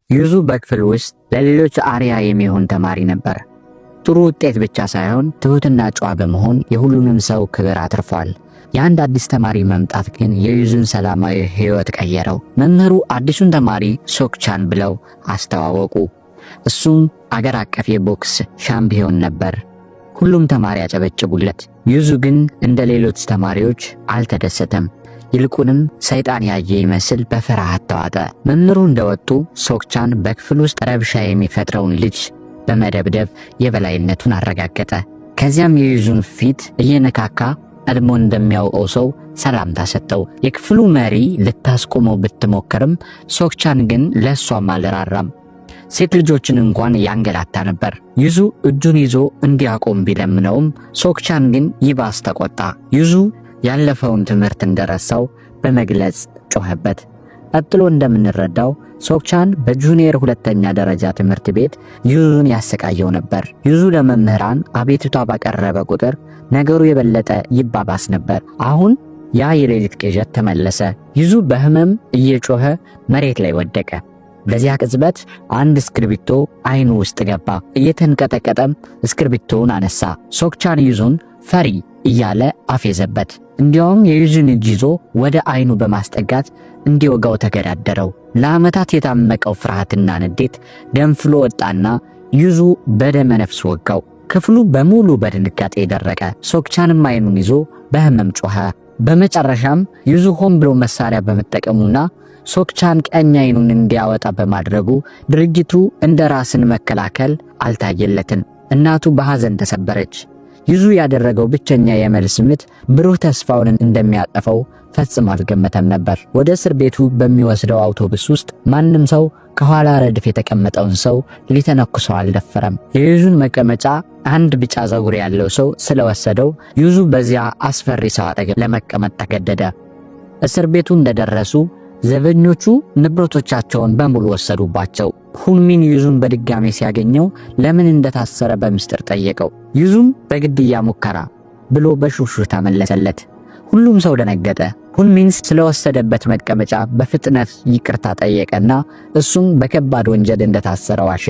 ዩዙ በክፍል ውስጥ ለሌሎች አርአያ የሚሆን ተማሪ ነበር። ጥሩ ውጤት ብቻ ሳይሆን ትሁትና ጨዋ በመሆን የሁሉንም ሰው ክብር አትርፏል። የአንድ አዲስ ተማሪ መምጣት ግን የዩዙን ሰላማዊ ሕይወት ቀየረው። መምህሩ አዲሱን ተማሪ ሶክቻን ብለው አስተዋወቁ። እሱም አገር አቀፍ የቦክስ ሻምፒዮን ነበር። ሁሉም ተማሪ አጨበጨቡለት። ዩዙ ግን እንደ ሌሎች ተማሪዎች አልተደሰተም። ይልቁንም ሰይጣን ያየ ይመስል በፍርሃት ተዋጠ። መምህሩ እንደወጡ ሶክቻን በክፍል ውስጥ ረብሻ የሚፈጥረውን ልጅ በመደብደብ የበላይነቱን አረጋገጠ። ከዚያም የዩዙን ፊት እየነካካ ቀድሞ እንደሚያውቀው ሰው ሰላምታ ሰጠው። የክፍሉ መሪ ልታስቆመው ብትሞክርም ሶክቻን ግን ለእሷም አልራራም። ሴት ልጆችን እንኳን ያንገላታ ነበር። ዩዙ እጁን ይዞ እንዲያቆም ቢለምነውም ሶክቻን ግን ይባስ ተቆጣ። ዩዙ ያለፈውን ትምህርት እንደረሳው በመግለጽ ጮኸበት። ቀጥሎ እንደምንረዳው ሶክቻን በ junior ሁለተኛ ደረጃ ትምህርት ቤት ዩዙን ያሰቃየው ነበር። ዩዙ ለመምህራን አቤቱታ ባቀረበ ቁጥር ነገሩ የበለጠ ይባባስ ነበር። አሁን ያ የሌሊት ቅዠት ተመለሰ። ዩዙ በህመም እየጮኸ መሬት ላይ ወደቀ። በዚያ ቅጽበት አንድ እስክርቢቶ አይኑ ውስጥ ገባ። እየተንቀጠቀጠም እስክርቢቶውን አነሳ። ሶክቻን ዩዙን ፈሪ እያለ አፌዘበት። እንዲያውም የዩዙን እጅ ይዞ ወደ አይኑ በማስጠጋት እንዲወጋው ተገዳደረው። ለዓመታት የታመቀው ፍርሃትና ንዴት ገንፍሎ ወጣና ዩዙ በደመ ነፍስ ወጋው። ክፍሉ በሙሉ በድንጋጤ ደረቀ። ሶክቻንም አይኑን ይዞ በህመም ጮኸ። በመጨረሻም ዩዙ ሆን ብሎ መሳሪያ በመጠቀሙና ሶክቻን ቀኝ አይኑን እንዲያወጣ በማድረጉ ድርጊቱ እንደ ራስን መከላከል አልታየለትም። እናቱ በሐዘን ተሰበረች። ዩዙ ያደረገው ብቸኛ የመልስ ምት ብሩህ ተስፋውን እንደሚያጠፈው ፈጽሞ አልገመተም ነበር። ወደ እስር ቤቱ በሚወስደው አውቶቡስ ውስጥ ማንም ሰው ከኋላ ረድፍ የተቀመጠውን ሰው ሊተነኩሰው አልደፈረም። የዩዙን መቀመጫ አንድ ቢጫ ፀጉር ያለው ሰው ስለወሰደው ዩዙ በዚያ አስፈሪ ሰው አጠገብ ለመቀመጥ ተገደደ። እስር ቤቱ እንደደረሱ ዘበኞቹ ንብረቶቻቸውን በሙሉ ወሰዱባቸው። ሁንሚን ዩዙን በድጋሜ ሲያገኘው ለምን እንደታሰረ በምስጢር ጠየቀው። ዩዙም በግድያ ሙከራ ብሎ በሹክሹክታ መለሰለት። ሁሉም ሰው ደነገጠ። ሁንሚን ስለወሰደበት መቀመጫ በፍጥነት ይቅርታ ጠየቀና እሱም በከባድ ወንጀል እንደታሰረ ዋሸ።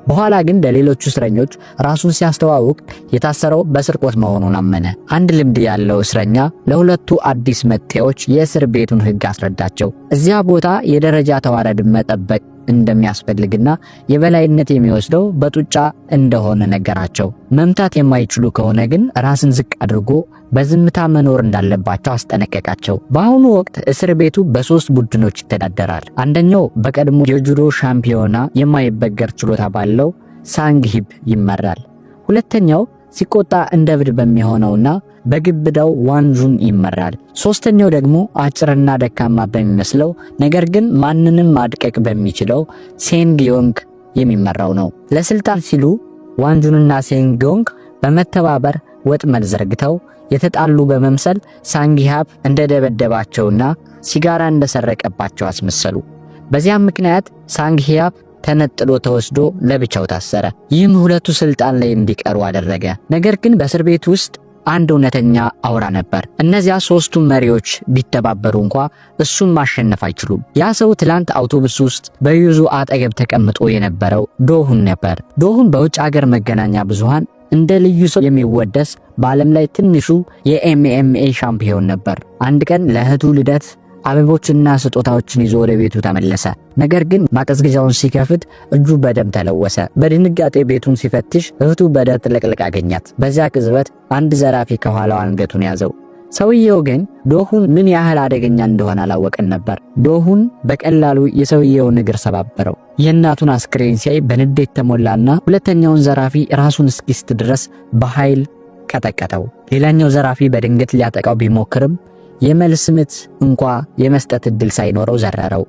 በኋላ ግን ለሌሎቹ እስረኞች ራሱን ሲያስተዋውቅ የታሰረው በስርቆት መሆኑን አመነ። አንድ ልምድ ያለው እስረኛ ለሁለቱ አዲስ መጤዎች የእስር ቤቱን ሕግ አስረዳቸው። እዚያ ቦታ የደረጃ ተዋረድ መጠበቅ እንደሚያስፈልግና የበላይነት የሚወስደው በጡጫ እንደሆነ ነገራቸው። መምታት የማይችሉ ከሆነ ግን ራስን ዝቅ አድርጎ በዝምታ መኖር እንዳለባቸው አስጠነቀቃቸው። በአሁኑ ወቅት እስር ቤቱ በሶስት ቡድኖች ይተዳደራል። አንደኛው በቀድሞ የጁዶ ሻምፒዮና የማይበገር ችሎታ ባለው ሳንግሂብ ይመራል። ሁለተኛው ሲቆጣ እንደ እብድ በሚሆነውና በግብዳው ዋንጁን ይመራል። ሶስተኛው ደግሞ አጭርና ደካማ በሚመስለው ነገር ግን ማንንም ማድቀቅ በሚችለው ሴንግዮንግ የሚመራው ነው። ለስልጣን ሲሉ ዋንጁንና ሴንግዮንግ በመተባበር ወጥመድ ዘርግተው የተጣሉ በመምሰል ሳንጊሃብ እንደደበደባቸውና ሲጋራ እንደሰረቀባቸው አስመሰሉ። በዚያም ምክንያት ሳንግሂያብ ተነጥሎ ተወስዶ ለብቻው ታሰረ። ይህም ሁለቱ ስልጣን ላይ እንዲቀሩ አደረገ። ነገር ግን በእስር ቤት ውስጥ አንድ እውነተኛ አውራ ነበር። እነዚያ ሶስቱ መሪዎች ቢተባበሩ እንኳ እሱን ማሸነፍ አይችሉም። ያ ሰው ትላንት አውቶቡስ ውስጥ በዩዙ አጠገብ ተቀምጦ የነበረው ዶሁን ነበር። ዶሁን በውጭ አገር መገናኛ ብዙሃን እንደ ልዩ ሰው የሚወደስ በዓለም ላይ ትንሹ የ MMA ሻምፒዮን ነበር። አንድ ቀን ለእህቱ ልደት አበቦችና ስጦታዎችን ይዞ ወደ ቤቱ ተመለሰ። ነገር ግን ማቀዝቀዣውን ሲከፍት እጁ በደም ተለወሰ። በድንጋጤ ቤቱን ሲፈትሽ እህቱ በደም ጥልቅልቅ አገኛት። በዚያ ቅጽበት አንድ ዘራፊ ከኋላው አንገቱን ያዘው። ሰውየው ግን ዶሁን ምን ያህል አደገኛ እንደሆነ አላወቀም ነበር። ዶሁን በቀላሉ የሰውየውን እግር ሰባበረው። የእናቱን አስክሬን ሲያይ በንዴት ተሞላና ሁለተኛውን ዘራፊ ራሱን እስኪስት ድረስ በኃይል ቀጠቀጠው። ሌላኛው ዘራፊ በድንገት ሊያጠቃው ቢሞክርም የመልስ ምት እንኳ የመስጠት እድል ሳይኖረው ዘረረው።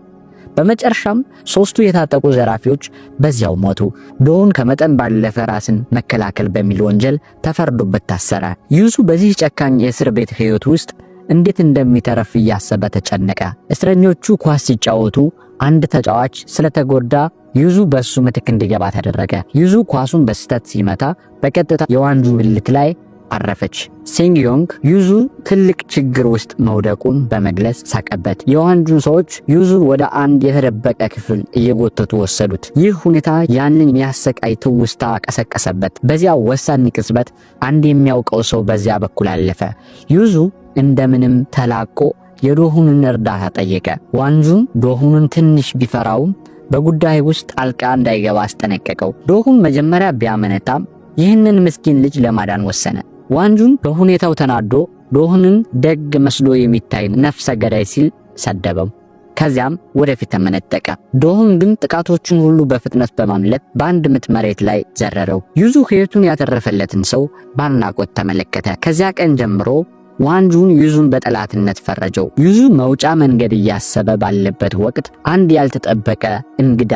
በመጨረሻም ሶስቱ የታጠቁ ዘራፊዎች በዚያው ሞቱ። ዶሁን ከመጠን ባለፈ ራስን መከላከል በሚል ወንጀል ተፈርዶበት ታሰረ። ዩዙ በዚህ ጨካኝ የእስር ቤት ሕይወት ውስጥ እንዴት እንደሚተረፍ እያሰበ ተጨነቀ። እስረኞቹ ኳስ ሲጫወቱ አንድ ተጫዋች ስለተጎዳ ዩዙ በሱ ምትክ እንዲገባ ተደረገ። ዩዙ ኳሱን በስህተት ሲመታ በቀጥታ የዋንጁ ብልት ላይ አረፈች። ሴንግዮንግ ዩዙ ትልቅ ችግር ውስጥ መውደቁን በመግለጽ ሳቀበት። የዋንጁን ሰዎች ዩዙን ወደ አንድ የተደበቀ ክፍል እየጎተቱ ወሰዱት። ይህ ሁኔታ ያንን የሚያሰቃይ ትውስታ ቀሰቀሰበት። በዚያ ወሳኝ ቅጽበት አንድ የሚያውቀው ሰው በዚያ በኩል አለፈ። ዩዙ እንደምንም ተላቆ የዶሁንን እርዳታ ጠየቀ። ዋንጁን ዶሁንን ትንሽ ቢፈራውም በጉዳይ ውስጥ ጣልቃ እንዳይገባ አስጠነቀቀው። ዶሁን መጀመሪያ ቢያመነታም ይህንን ምስኪን ልጅ ለማዳን ወሰነ። ዋንጁን በሁኔታው ተናዶ ዶሁንን ደግ መስሎ የሚታይ ነፍሰ ገዳይ ሲል ሰደበው። ከዚያም ወደፊት ተመነጠቀ። ዶሁን ግን ጥቃቶቹን ሁሉ በፍጥነት በማምለጥ በአንድ ምት መሬት ላይ ዘረረው። ዩዙ ሕይወቱን ያተረፈለትን ሰው በአድናቆት ተመለከተ። ከዚያ ቀን ጀምሮ ዋንጁን ዩዙን በጠላትነት ፈረጀው። ዩዙ መውጫ መንገድ እያሰበ ባለበት ወቅት አንድ ያልተጠበቀ እንግዳ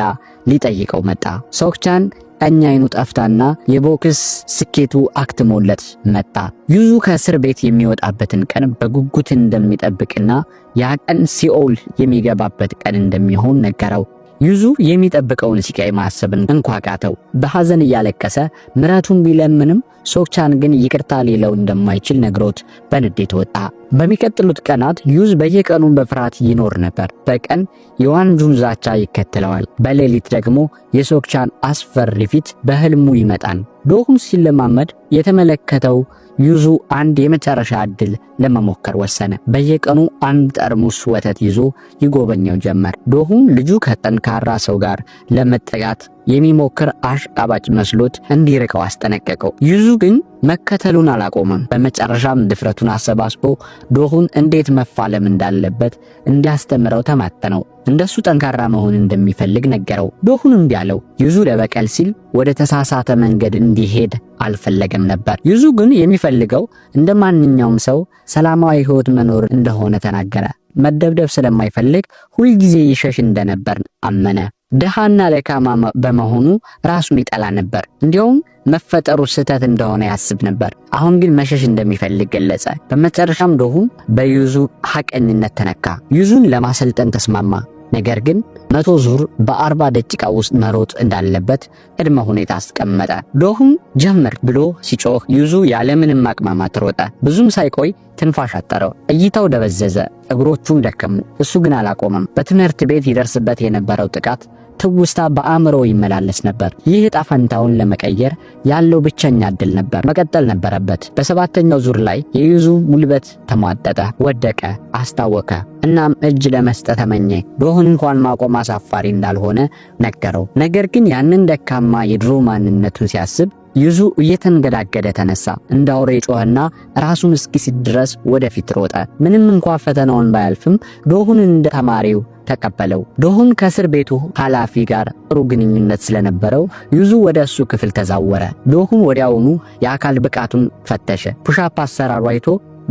ሊጠይቀው መጣ። ሶክቻን ቀኝ አይኑ ጠፍታና የቦክስ ስኬቱ አክትሞለት መጣ። ዩዙ ከእስር ቤት የሚወጣበትን ቀን በጉጉት እንደሚጠብቅና ያ ቀን ሲኦል የሚገባበት ቀን እንደሚሆን ነገረው። ዩዙ የሚጠብቀውን ስቃይ ማሰብን እንኳ አቃተው። በሐዘን እያለቀሰ ምሕረቱን ቢለምንም ሶክቻን ግን ይቅርታ ሊለው እንደማይችል ነግሮት በንዴት ወጣ። በሚቀጥሉት ቀናት ዩዝ በየቀኑ በፍርሃት ይኖር ነበር። በቀን የዋንጁን ዛቻ ይከተለዋል፣ በሌሊት ደግሞ የሶክቻን አስፈሪ ፊት በህልሙ ይመጣል። ዶሁን ሲለማመድ የተመለከተው ዩዙ አንድ የመጨረሻ እድል ለመሞከር ወሰነ። በየቀኑ አንድ ጠርሙስ ወተት ይዞ ይጎበኘው ጀመር። ዶሁን ልጁ ከጠንካራ ሰው ጋር ለመጠጋት የሚሞክር አሽቃባጭ መስሎት እንዲርቀው አስጠነቀቀው። ዩዙ ግን መከተሉን አላቆመም። በመጨረሻም ድፍረቱን አሰባስቦ ዶሁን እንዴት መፋለም እንዳለበት እንዲያስተምረው ተማጠነው። እንደሱ ጠንካራ መሆን እንደሚፈልግ ነገረው። ዶሁን እምቢ አለው። ዩዙ ለበቀል ሲል ወደ ተሳሳተ መንገድ እንዲሄድ አልፈለገም ነበር። ዩዙ ግን የሚፈልገው እንደ ማንኛውም ሰው ሰላማዊ ሕይወት መኖር እንደሆነ ተናገረ። መደብደብ ስለማይፈልግ ሁልጊዜ ይሸሽ እንደነበር አመነ። ድሃና ደካማ በመሆኑ ራሱን ይጠላ ነበር። እንዲያውም መፈጠሩ ስህተት እንደሆነ ያስብ ነበር። አሁን ግን መሸሽ እንደሚፈልግ ገለጸ። በመጨረሻም ዶሁን በዩዙ ሐቀኝነት ተነካ። ዩዙን ለማሰልጠን ተስማማ። ነገር ግን 100 ዙር በ40 ደቂቃ ውስጥ መሮጥ እንዳለበት ቅድመ ሁኔታ አስቀመጠ። ዶሁን ጀምር ብሎ ሲጮህ ዩዙ ያለምንም ማቅማማት ሮጠ። ብዙም ሳይቆይ ትንፋሽ አጠረው፣ እይታው ደበዘዘ፣ እግሮቹም ደከሙ። እሱ ግን አላቆመም። በትምህርት ቤት ይደርስበት የነበረው ጥቃት ትውስታ በአእምሮ ይመላለስ ነበር። ይህ ዕጣ ፈንታውን ለመቀየር ያለው ብቸኛ እድል ነበር። መቀጠል ነበረበት። በሰባተኛው ዙር ላይ የዩዙ ጉልበት ተሟጠጠ፣ ወደቀ፣ አስታወከ። እናም እጅ ለመስጠት ተመኘ። ዶሁን እንኳን ማቆም አሳፋሪ እንዳልሆነ ነገረው። ነገር ግን ያንን ደካማ የድሮ ማንነቱን ሲያስብ ዩዙ እየተንገዳገደ ተነሳ። እንደ አውሬ ጮኸና ራሱን እስኪስት ድረስ ወደፊት ሮጠ። ምንም እንኳ ፈተናውን ባያልፍም ዶሁን እንደ ተማሪው ተቀበለው። ዶሁን ከእስር ቤቱ ኃላፊ ጋር ጥሩ ግንኙነት ስለነበረው ዩዙ ወደ እሱ ክፍል ተዛወረ። ዶሁን ወዲያውኑ የአካል ብቃቱን ፈተሸ። push-up አሰራሩ አይቶ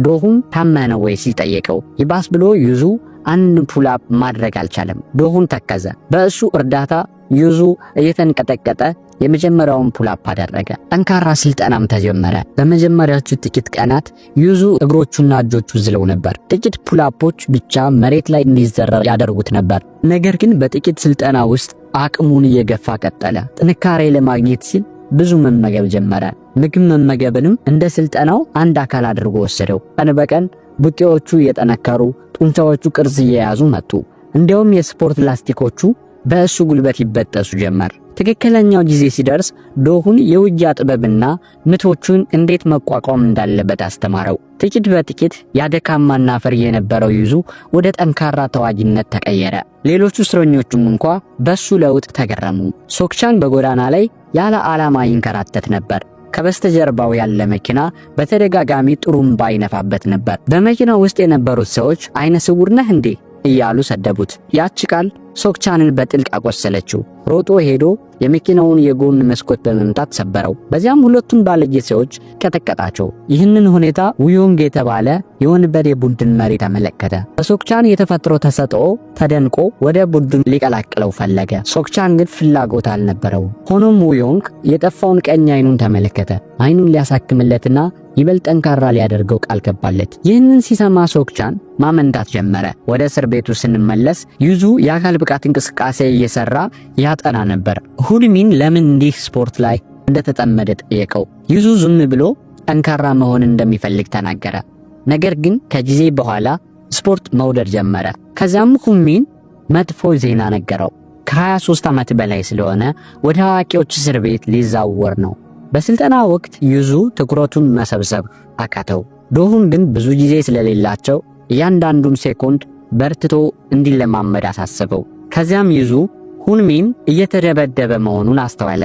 ዶሁን ታመህ ነው ወይ ሲል ጠየቀው። ይባስ ብሎ ዩዙ አንድ pull-up ማድረግ አልቻለም። ዶሁን ተከዘ። በእሱ እርዳታ ዩዙ እየተንቀጠቀጠ የመጀመሪያውን pull-up አደረገ። ጠንካራ ስልጠናም ተጀመረ። በመጀመሪያዎቹ ጥቂት ቀናት ዩዙ እግሮቹና እጆቹ ዝለው ነበር። ጥቂት pull-up ኦች ብቻ መሬት ላይ እንዲዘረር ያደርጉት ነበር። ነገር ግን በጥቂት ስልጠና ውስጥ አቅሙን እየገፋ ቀጠለ። ጥንካሬ ለማግኘት ሲል ብዙ መመገብ ጀመረ። ምግብ መመገብንም እንደ ስልጠናው አንድ አካል አድርጎ ወሰደው። ቀን በቀን ቡጢዎቹ እየጠነከሩ፣ ጡንቻዎቹ ቅርጽ እየያዙ መጡ። እንዲያውም የስፖርት ላስቲኮቹ በእሱ ጉልበት ይበጠሱ ጀመር። ትክክለኛው ጊዜ ሲደርስ ዶሁን የውጊያ ጥበብና ምቶቹን እንዴት መቋቋም እንዳለበት አስተማረው። ጥቂት በጥቂት ያ ደካማና ፈሪ የነበረው ዩዙ ወደ ጠንካራ ተዋጊነት ተቀየረ። ሌሎቹ እስረኞቹም እንኳ በሱ ለውጥ ተገረሙ። ሶክቻን በጎዳና ላይ ያለ ዓላማ ይንከራተት ነበር። ከበስተጀርባው ያለ መኪና በተደጋጋሚ ጥሩምባ ይነፋበት ነበር። በመኪናው ውስጥ የነበሩት ሰዎች አይነ ስውር ነህ እንዴ እያሉ ሰደቡት። ያች ቃል ሶክቻንን በጥልቅ አቆሰለችው። ሮጦ ሄዶ የመኪናውን የጎን መስኮት በመምታት ሰበረው። በዚያም ሁለቱን ባለጌ ሰዎች ቀጠቀጣቸው። ይህንን ሁኔታ ውዮንግ የተባለ የወንበዴ ቡድን መሪ ተመለከተ። በሶክቻን የተፈጥሮ ተሰጥኦ ተደንቆ ወደ ቡድን ሊቀላቅለው ፈለገ። ሶክቻን ግን ፍላጎት አልነበረው። ሆኖም ውዮንግ የጠፋውን ቀኝ አይኑን ተመለከተ። አይኑን ሊያሳክምለትና ይበልጥ ጠንካራ ሊያደርገው ቃል ገባለት። ይህንን ሲሰማ ሶክቻን ማመንታት ጀመረ። ወደ እስር ቤቱ ስንመለስ ዩዙ የአካል ብቃት እንቅስቃሴ እየሰራ ያጠና ነበር። ሁልሚን ለምን እንዲህ ስፖርት ላይ እንደተጠመደ ጠየቀው። ዩዙ ዝም ብሎ ጠንካራ መሆን እንደሚፈልግ ተናገረ። ነገር ግን ከጊዜ በኋላ ስፖርት መውደድ ጀመረ። ከዚያም ሁንሚን መጥፎ ዜና ነገረው። ከ23 ዓመት በላይ ስለሆነ ወደ አዋቂዎች እስር ቤት ሊዛወር ነው። በስልጠና ወቅት ዩዙ ትኩረቱን መሰብሰብ አቃተው። ዶሁን ግን ብዙ ጊዜ ስለሌላቸው እያንዳንዱን ሴኮንድ በርትቶ እንዲለማመድ አሳሰበው። ከዚያም ዩዙ ሁንሚን እየተደበደበ መሆኑን አስተዋለ።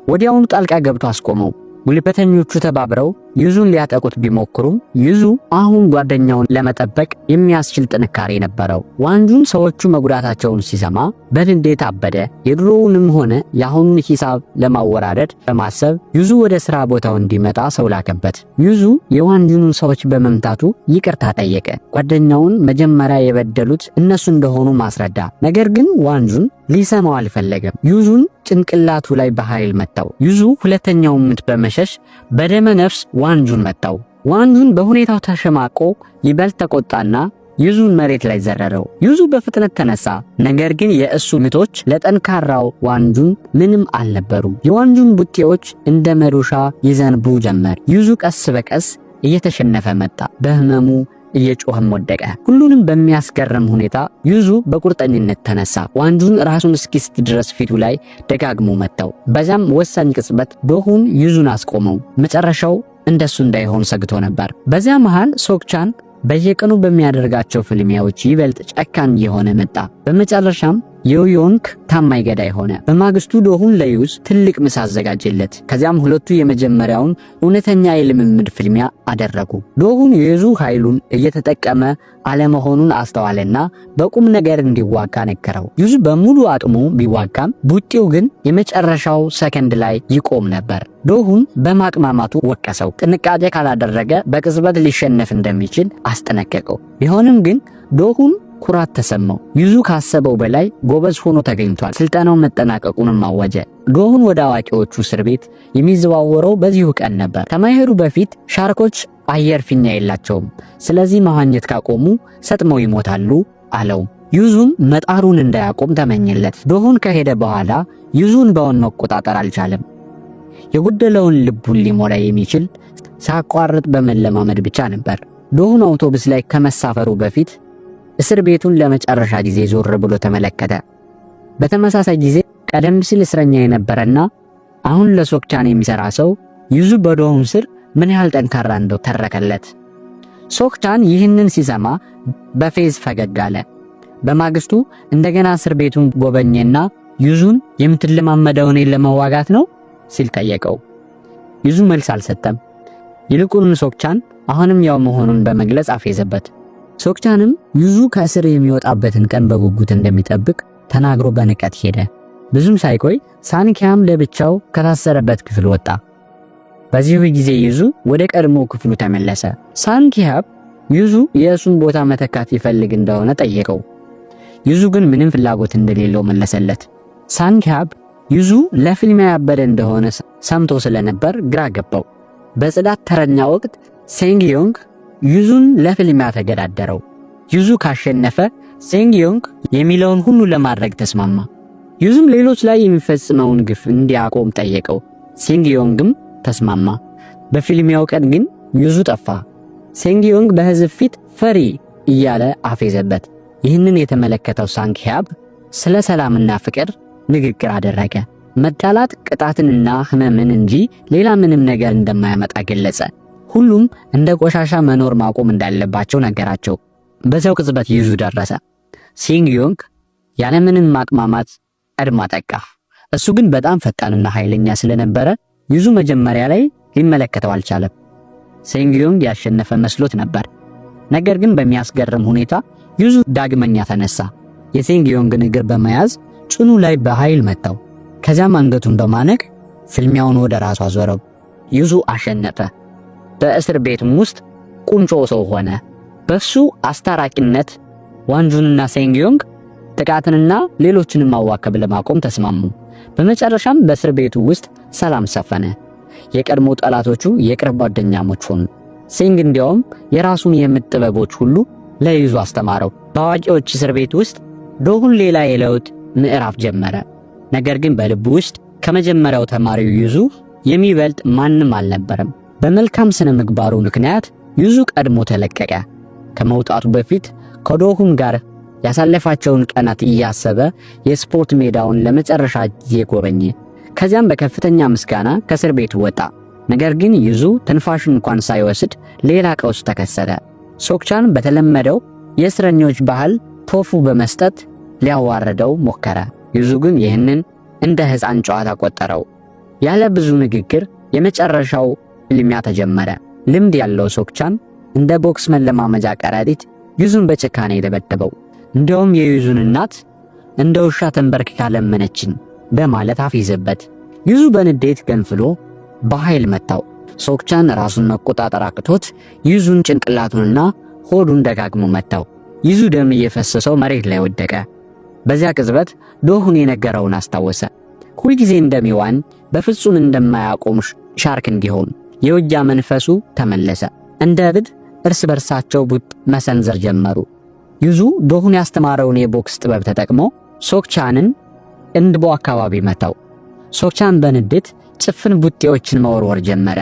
ወዲያውኑ ጣልቃ ገብቶ አስቆመው። ጉልበተኞቹ ተባብረው ዩዙን ሊያጠቁት ቢሞክሩም ዩዙ አሁን ጓደኛውን ለመጠበቅ የሚያስችል ጥንካሬ ነበረው። ዋንጁን ሰዎቹ መጉዳታቸውን ሲሰማ በንዴት አበደ። የድሮውንም ሆነ የአሁኑን ሂሳብ ለማወራረድ በማሰብ ዩዙ ወደ ሥራ ቦታው እንዲመጣ ሰው ላከበት። ዩዙ የዋንጁንን ሰዎች በመምታቱ ይቅርታ ጠየቀ። ጓደኛውን መጀመሪያ የበደሉት እነሱ እንደሆኑ ማስረዳ። ነገር ግን ዋንጁን ሊሰማው አልፈለገም። ዩዙን ጭንቅላቱ ላይ በኃይል መታው። ዩዙ ሁለተኛውን ምት በመሸሽ በደመ ነፍስ ዋንጁን መታው። ዋንጁን በሁኔታው ተሸማቆ ይበልጥ ተቆጣና ዩዙን መሬት ላይ ዘረረው። ዩዙ በፍጥነት ተነሳ። ነገር ግን የእሱ ምቶች ለጠንካራው ዋንጁን ምንም አልነበሩም። የዋንጁን ቡጢዎች እንደ መዶሻ ይዘንቡ ጀመር። ዩዙ ቀስ በቀስ እየተሸነፈ መጣ። በህመሙ እየጮኸም ወደቀ። ሁሉንም በሚያስገርም ሁኔታ ዩዙ በቁርጠኝነት ተነሳ። ዋንጁን ራሱን እስኪስት ድረስ ፊቱ ላይ ደጋግሞ መታው። በዛም ወሳኝ ቅጽበት ዶሁን ዩዙን አስቆመው። መጨረሻው እንደሱ እንዳይሆን ሰግቶ ነበር። በዚያ መሃል ሶክቻን በየቀኑ በሚያደርጋቸው ፍልሚያዎች ይበልጥ ጨካኝ እየሆነ መጣ። በመጨረሻም የዮንክ ታማኝ ገዳይ ሆነ። በማግስቱ ዶሁን ለዩዝ ትልቅ ምሳ አዘጋጀለት። ከዚያም ሁለቱ የመጀመሪያውን እውነተኛ የልምምድ ፍልሚያ አደረጉ። ዶሁን የዩዙ ኃይሉን እየተጠቀመ አለመሆኑን አስተዋለና በቁም ነገር እንዲዋጋ ነገረው። ዩዙ በሙሉ አቅሙ ቢዋጋም ቡጢው ግን የመጨረሻው ሰከንድ ላይ ይቆም ነበር። ዶሁን በማቅማማቱ ወቀሰው። ጥንቃቄ ካላደረገ በቅጽበት ሊሸነፍ እንደሚችል አስጠነቀቀው። ቢሆንም ግን ዶሁን ኩራት ተሰማው። ዩዙ ካሰበው በላይ ጎበዝ ሆኖ ተገኝቷል። ስልጠናው መጠናቀቁንም አወጀ። ዶሁን ወደ አዋቂዎቹ እስር ቤት የሚዘዋወረው በዚሁ ቀን ነበር። ከመሄዱ በፊት ሻርኮች አየር ፊኛ የላቸውም፣ ስለዚህ መዋኘት ካቆሙ ሰጥመው ይሞታሉ አለው። ዩዙም መጣሩን እንዳያቆም ተመኘለት። ዶሁን ከሄደ በኋላ ዩዙ እንባውን መቆጣጠር አልቻለም። የጎደለውን ልቡን ሊሞላ የሚችል ሳያቋርጥ በመለማመድ ብቻ ነበር። ዶሁን አውቶቡስ ላይ ከመሳፈሩ በፊት እስር ቤቱን ለመጨረሻ ጊዜ ዞር ብሎ ተመለከተ። በተመሳሳይ ጊዜ ቀደም ሲል እስረኛ የነበረና አሁን ለሶክቻን የሚሰራ ሰው ዩዙ በዶሁን ስር ምን ያህል ጠንካራ እንደው ተረከለት። ሶክቻን ይህንን ሲሰማ በፌዝ ፈገግ አለ። በማግስቱ እንደገና እስር ቤቱን ጎበኘና ዩዙን የምትለማመደው እኔን ለመዋጋት ነው ሲል ጠየቀው። ዩዙ መልስ አልሰጠም። ይልቁንም ሶክቻን አሁንም ያው መሆኑን በመግለጽ አፌዘበት። ሶክቻንም ዩዙ ከእስር የሚወጣበትን ቀን በጉጉት እንደሚጠብቅ ተናግሮ በንቀት ሄደ። ብዙም ሳይቆይ ሳንኪያም ለብቻው ከታሰረበት ክፍል ወጣ። በዚሁ ጊዜ ዩዙ ወደ ቀድሞ ክፍሉ ተመለሰ። ሳንኪያም ዩዙ የእሱን ቦታ መተካት ይፈልግ እንደሆነ ጠየቀው። ዩዙ ግን ምንም ፍላጎት እንደሌለው መለሰለት። ሳንኪያብ ዩዙ ለፍልሚያ ያበደ እንደሆነ ሰምቶ ስለነበር ግራ ገባው። በጽዳት ተረኛ ወቅት ሴንግዮንግ ዩዙን ለፍልሚያ ተገዳደረው። ዩዙ ካሸነፈ ሴንግዮንግ የሚለውን ሁሉ ለማድረግ ተስማማ። ዩዙም ሌሎች ላይ የሚፈጽመውን ግፍ እንዲያቆም ጠየቀው። ሴንግዮንግም ተስማማ። በፍልሚያው ቀን ግን ዩዙ ጠፋ። ሴንግዮንግ በሕዝብ ፊት ፈሪ እያለ አፌዘበት። ይህንን የተመለከተው ሳንኪያብ ስለ ሰላምና ፍቅር ንግግር አደረገ። መጣላት ቅጣትንና ህመምን እንጂ ሌላ ምንም ነገር እንደማያመጣ ገለጸ። ሁሉም እንደ ቆሻሻ መኖር ማቆም እንዳለባቸው ነገራቸው። በዚያው ቅጽበት ዩዙ ደረሰ። ሲንግዮንግ ያለምንም ማቅማማት ቀድሞ አጠቃ። እሱ ግን በጣም ፈጣንና ኃይለኛ ስለነበረ ዩዙ መጀመሪያ ላይ ሊመለከተው አልቻለም። ሴንግዮንግ ያሸነፈ መስሎት ነበር። ነገር ግን በሚያስገርም ሁኔታ ዩዙ ዳግመኛ ተነሳ። የሴንግዮንግን እግር በመያዝ ጭኑ ላይ በኃይል መታው። ከዚያም አንገቱን በማነቅ ፍልሚያውን ወደ ራሱ አዞረው። ዩዙ አሸነፈ። በእስር ቤቱም ውስጥ ቁንጮ ሰው ሆነ። በሱ አስታራቂነት ዋንጁንና ሴንግዮንግ ጥቃትንና ሌሎችንም ማዋከብ ለማቆም ተስማሙ። በመጨረሻም በእስር ቤቱ ውስጥ ሰላም ሰፈነ። የቀድሞ ጠላቶቹ የቅርብ ጓደኛሞች ሆኑ። ሴንግ እንዲያውም የራሱን የምት ጥበቦች ሁሉ ለዩዙ አስተማረው። በአዋቂዎች እስር ቤት ውስጥ ዶሁን ሌላ የለውጥ ምዕራፍ ጀመረ። ነገር ግን በልቡ ውስጥ ከመጀመሪያው ተማሪው ዩዙ የሚበልጥ ማንም አልነበረም። በመልካም ስነ ምግባሩ ምክንያት ዩዙ ቀድሞ ተለቀቀ። ከመውጣቱ በፊት ከዶሁን ጋር ያሳለፋቸውን ቀናት እያሰበ የስፖርት ሜዳውን ለመጨረሻ ጊዜ ጎበኘ። ከዚያም በከፍተኛ ምስጋና ከእስር ቤቱ ወጣ። ነገር ግን ዩዙ ትንፋሽ እንኳን ሳይወስድ ሌላ ቀውስ ተከሰተ። ሶክቻን በተለመደው የእስረኞች ባህል ቶፉ በመስጠት ሊያዋርደው ሞከረ። ዩዙ ግን ይህንን እንደ ሕፃን ጨዋታ ቆጠረው። ያለ ብዙ ንግግር የመጨረሻው ፍልሚያ ተጀመረ። ልምድ ያለው ሶክቻን እንደ ቦክስ መለማመጃ ከረጢት ዩዙን በጭካኔ ደበደበው። እንደውም የዩዙን እናት እንደ ውሻ ተንበርክካ ለመነችኝ በማለት አፌዘበት። ዩዙ በንዴት ገንፍሎ በኃይል መታው። ሶክቻን ራሱን መቆጣጠር አቅቶት ዩዙን ጭንቅላቱንና ሆዱን ደጋግሞ መታው። ዩዙ ደም እየፈሰሰው መሬት ላይ ወደቀ። በዚያ ቅጽበት ዶሁን የነገረውን አስታወሰ። ሁልጊዜ እንደሚዋኝ በፍጹም እንደማያቆም ሻርክ እንዲሆን የውጊያ መንፈሱ ተመለሰ። እንደ እብድ እርስ በርሳቸው ቡጢ መሰንዘር ጀመሩ። ዩዙ ዶሁን ያስተማረውን የቦክስ ጥበብ ተጠቅሞ ሶክቻንን ቅንድቡ አካባቢ መታው። ሶክቻን በንዴት ጭፍን ቡጢዎችን መወርወር ጀመረ።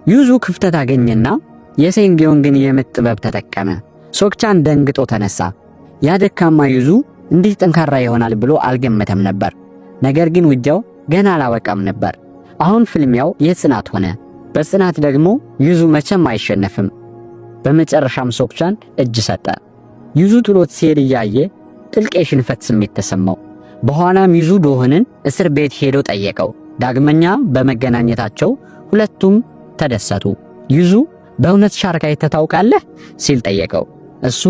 ዩዙ ክፍተት አገኘና የሴንጊዮንግን የምት ጥበብ ተጠቀመ። ሶክቻን ደንግጦ ተነሳ። ያ ደካማ ዩዙ እንዲህ ጠንካራ ይሆናል ብሎ አልገመተም ነበር። ነገር ግን ውጊያው ገና አላበቃም ነበር። አሁን ፍልሚያው የጽናት ሆነ። በጽናት ደግሞ ዩዙ መቼም አይሸነፍም። በመጨረሻም ሶክቻን እጅ ሰጠ። ዩዙ ጥሎት ሲሄድ እያየ ጥልቅ የሽንፈት ስሜት ተሰማው። በኋላም ዩዙ ዶሆንን እስር ቤት ሄዶ ጠየቀው። ዳግመኛ በመገናኘታቸው ሁለቱም ተደሰቱ። ዩዙ በእውነት ሻርክ አይተህ ታውቃለህ ሲል ጠየቀው። እሱ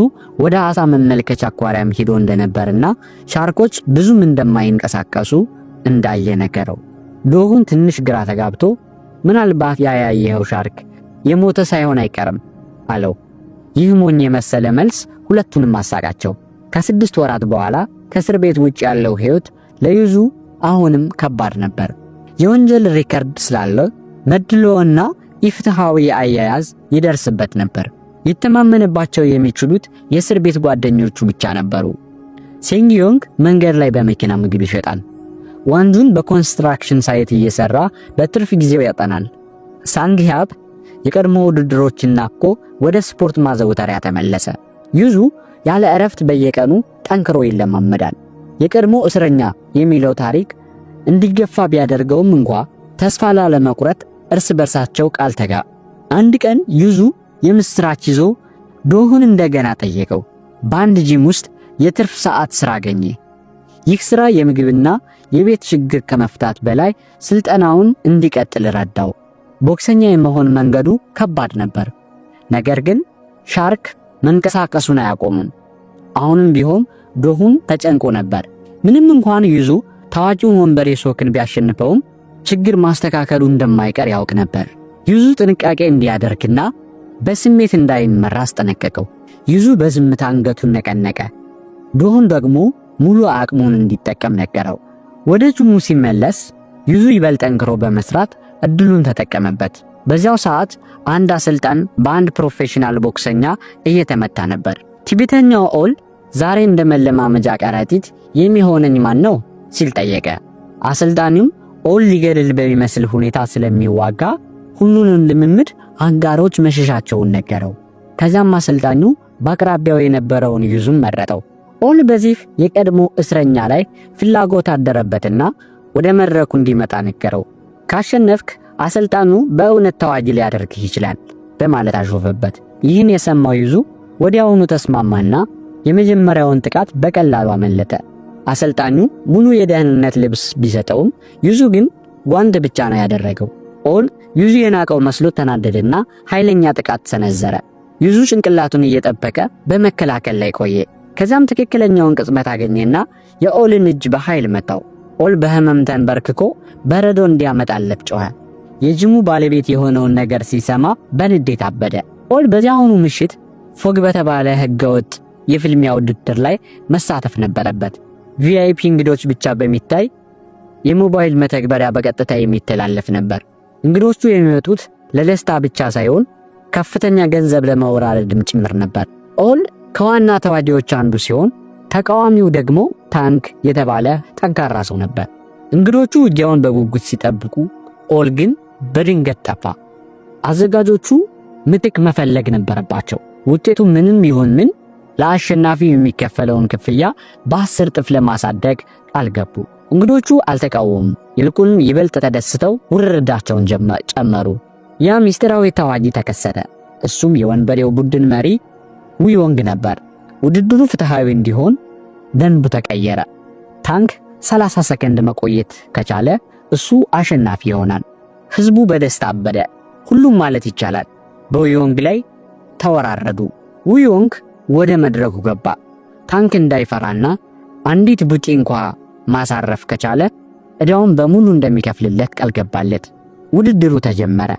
ወደ አሳ መመልከቻ አኳሪያም ሄዶ እንደነበርና ሻርኮች ብዙም እንደማይንቀሳቀሱ እንዳየ ነገረው። ዶሁን ትንሽ ግራ ተጋብቶ ምናልባት ያ ያየኸው ሻርክ የሞተ ሳይሆን አይቀርም አለው። ይህ ሞኝ የመሰለ መልስ ሁለቱንም አሳቃቸው። ከ6 ወራት በኋላ ከእስር ቤት ውጭ ያለው ሕይወት ለዩዙ አሁንም ከባድ ነበር። የወንጀል record ስላለው መድሎና ኢፍትሐዊ አያያዝ ይደርስበት ነበር። ሊተማመንባቸው የሚችሉት የእስር ቤት ጓደኞቹ ብቻ ነበሩ። ሴንግዮንግ መንገድ ላይ በመኪና ምግብ ይሸጣል። ዋንጁን በ construction site እየሰራ በትርፍ ጊዜው ያጠናል። ሳንግያፕ የቀድሞ ውድድሮችን ናፍቆ ወደ ስፖርት ማዘውተሪያ ተመለሰ። ዩዙ ያለ እረፍት በየቀኑ ጠንክሮ ይለማመዳል። የቀድሞ እስረኛ የሚለው ታሪክ እንዲገፋ ቢያደርገውም እንኳ ተስፋ ላለመቁረጥ እርስ በርሳቸው ቃል ተጋ። አንድ ቀን ዩዙ የምስራች ይዞ ዶሁን እንደገና ጠየቀው። በአንድ ጂም ውስጥ የትርፍ ሰዓት ሥራ አገኘ። ይህ ሥራ የምግብና የቤት ችግር ከመፍታት በላይ ስልጠናውን እንዲቀጥል ረዳው። ቦክሰኛ የመሆን መንገዱ ከባድ ነበር። ነገር ግን ሻርክ መንቀሳቀሱን አያቆምም። አሁንም ቢሆን ዶሁን ተጨንቆ ነበር። ምንም እንኳን ዩዙ ታዋቂውን ወንበዴ ሶክን ቢያሸንፈውም ችግር ማስተካከሉ እንደማይቀር ያውቅ ነበር። ዩዙ ጥንቃቄ እንዲያደርግና በስሜት እንዳይመራ አስጠነቀቀው። ዩዙ በዝምታ አንገቱን ነቀነቀ። ዶሁን ደግሞ ሙሉ አቅሙን እንዲጠቀም ነገረው። ወደ ጅሙ ሲመለስ ዩዙ ይበልጥ ጠንክሮ በመስራት እድሉን ተጠቀመበት። በዚያው ሰዓት አንድ አሰልጣኝ በአንድ professional ቦክሰኛ እየተመታ ነበር። ትዕቢተኛው ኦል ዛሬ እንደ መለማመጃ ከረጢት የሚሆነኝ ማን ነው ሲል ጠየቀ። አሰልጣኙም ኦል ሊገድል በሚመስል ሁኔታ ስለሚዋጋ ሁሉንም ልምምድ አጋሮች መሸሻቸውን ነገረው። ከዚያም አሰልጣኙ በአቅራቢያው የነበረውን ዩዙን መረጠው። ኦል በዚህ የቀድሞ እስረኛ ላይ ፍላጎት አደረበትና ወደ መድረኩ እንዲመጣ ነገረው። ካሸነፍክ አሰልጣኙ በእውነት ተዋጊ ሊያደርግህ ይችላል በማለት አሾፈበት። ይህን የሰማው ዩዙ ወዲያውኑ ተስማማና የመጀመሪያውን ጥቃት በቀላሉ አመለጠ። አሰልጣኙ ሙሉ የደህንነት ልብስ ቢሰጠውም ዩዙ ግን ጓንት ብቻ ነው ያደረገው። ኦል ዩዙ የናቀው መስሎ ተናደደና ኃይለኛ ጥቃት ሰነዘረ። ዩዙ ጭንቅላቱን እየጠበቀ በመከላከል ላይ ቆየ። ከዚያም ትክክለኛውን ቅጽበት አገኘና የኦልን እጅ በኃይል መታው። ኦል በህመም ተንበርክኮ በረዶ እንዲያመጣለት ጮኸ። የጅሙ ባለቤት የሆነውን ነገር ሲሰማ በንዴት አበደ። ኦል በዚያውኑ ምሽት ፎግ በተባለ ህገወጥ የፍልሚያ ውድድር ላይ መሳተፍ ነበረበት። VIP እንግዶች ብቻ በሚታይ የሞባይል መተግበሪያ በቀጥታ የሚተላለፍ ነበር። እንግዶቹ የሚመጡት ለደስታ ብቻ ሳይሆን ከፍተኛ ገንዘብ ለመወራረድም ጭምር ነበር። ኦል ከዋና ተዋጊዎች አንዱ ሲሆን ተቃዋሚው ደግሞ ታንክ የተባለ ጠንካራ ሰው ነበር። እንግዶቹ ውጊያውን በጉጉት ሲጠብቁ፣ ኦል ግን በድንገት ጠፋ። አዘጋጆቹ ምትክ መፈለግ ነበረባቸው። ውጤቱ ምንም ይሁን ምን ለአሸናፊው የሚከፈለውን ክፍያ በ10 እጥፍ ለማሳደግ ቃል ገቡ። እንግዶቹ አልተቃወሙም። ይልቁንም ይበልጥ ተደስተው ውርርዳቸውን ጨመሩ። ያ ምስጢራዊ ተዋጊ ተከሰተ። እሱም የወንበዴው ቡድን መሪ ውዮንግ ነበር። ውድድሩ ፍትሃዊ እንዲሆን ደንቡ ተቀየረ። ታንክ 30 ሰከንድ መቆየት ከቻለ እሱ አሸናፊ ይሆናል። ህዝቡ በደስታ አበደ። ሁሉም ማለት ይቻላል በውዮንግ ላይ ተወራረዱ። ውዮንግ ወደ መድረኩ ገባ። ታንክ እንዳይፈራና አንዲት ቡጢ እንኳ ማሳረፍ ከቻለ ዕዳውን በሙሉ እንደሚከፍልለት ቃል ገባለት። ውድድሩ ተጀመረ።